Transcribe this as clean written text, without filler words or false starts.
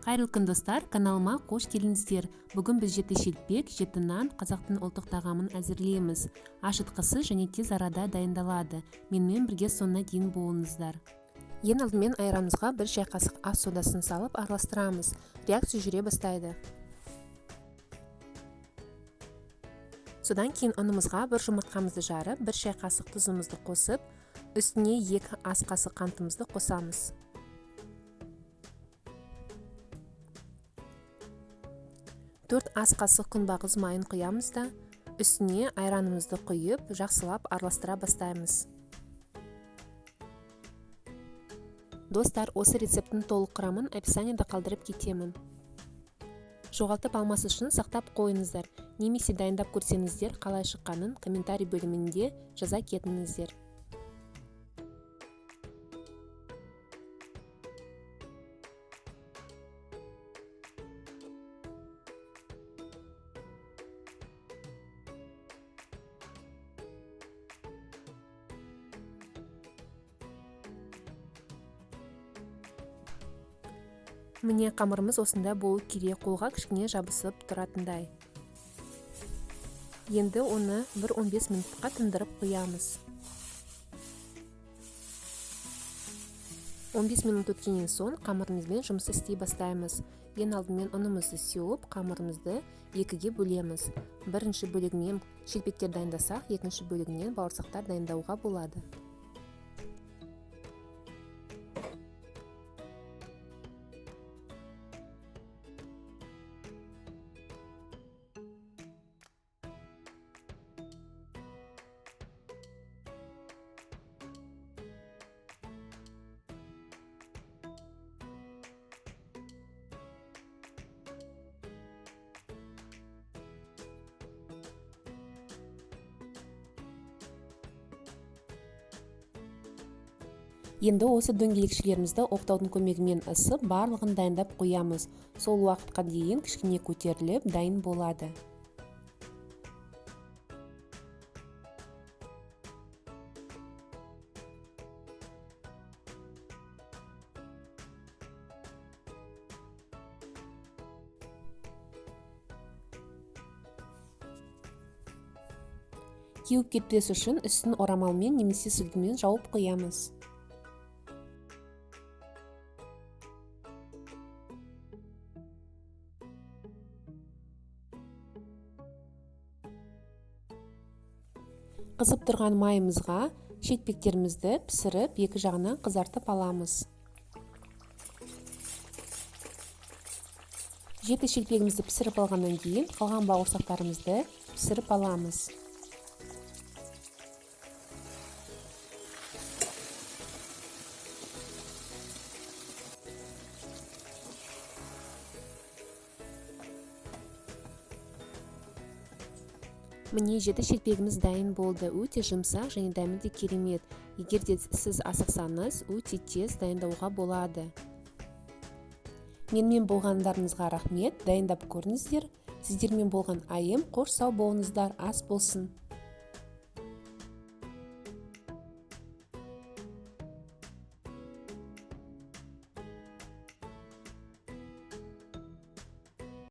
Қайырлы күн, достар, каналыма қош келдіңіздер. Бүгін біз 7 шелпек, 7 нан қазақтың ұлттық тағамын әзірлейміз. Ашытқысыз және тез арада дайындалады. Менімен бірге соңына дейін болыңыздар. Ең алдымен айранымызға 1 шай қасық ас содасын салып араластырамыз. Реакция жүре бастайды. Содан кейін ұнымызға 1 жұмыртқамызды жарып, 1 шай қасық тұзымызды қосып, үстіне 2 ас қасық қантымызды қосамыз. 4 ас қасық күнбағыс майын құямыз да, үстіне айранымызды құйып, жақсылап араластыра бастаймыз. Достар, осы рецепттің толық құрамын описаниеда қалдырып кетемін. Жоғалтып алмас үшін сақтап қойыңыздар, немесе дайындап көрсеңіздер қалай шыққанын комментарий бөлімінде жаза кетіңіздер. Міне, қамырымыз осындай болу керек, қолға кішкене жабысып тұратындай. Енді оны бір 15 минутқа тындырып қоямыз. 15 минут өткеннен соң қамырымызбен жұмыс істей бастаймыз. Ең алдымен ұнымызды сеуіп, қамырымызды екіге бөлеміз. Бірінші бөлігінен шелпектер дайындасақ, екінші бөлігінен бауырсақтар дайындауға болады. Енді осы дөңгелекшелерімізді оқтаудың көмегімен ысып, барлығын дайындап қоямыз. Сол уақытқа дейін кішкене көтеріліп, дайын болады. Кеуіп кетпес үшін үстін орамалмен немесе сүлгімен жауып қоямыз. Қызып тұрған майымызға шелпектерімізді пісіріп, екі жағынан қызартып аламыз. 7 шелпегімізді пісіріп алғаннан кейін қалған бауырсақтарымызды пісіріп аламыз. Міне, 7 шелпегіміз дайын болды. Өте жұмсақ және дәмі де керемет. Егер де сіз асықсаңыз, өте тез дайындауға болады. Менімен болғандарыңызға рахмет. Дайындап көріңіздер. Сіздермен болған Айым. Қош сау болыңыздар. Ас болсын.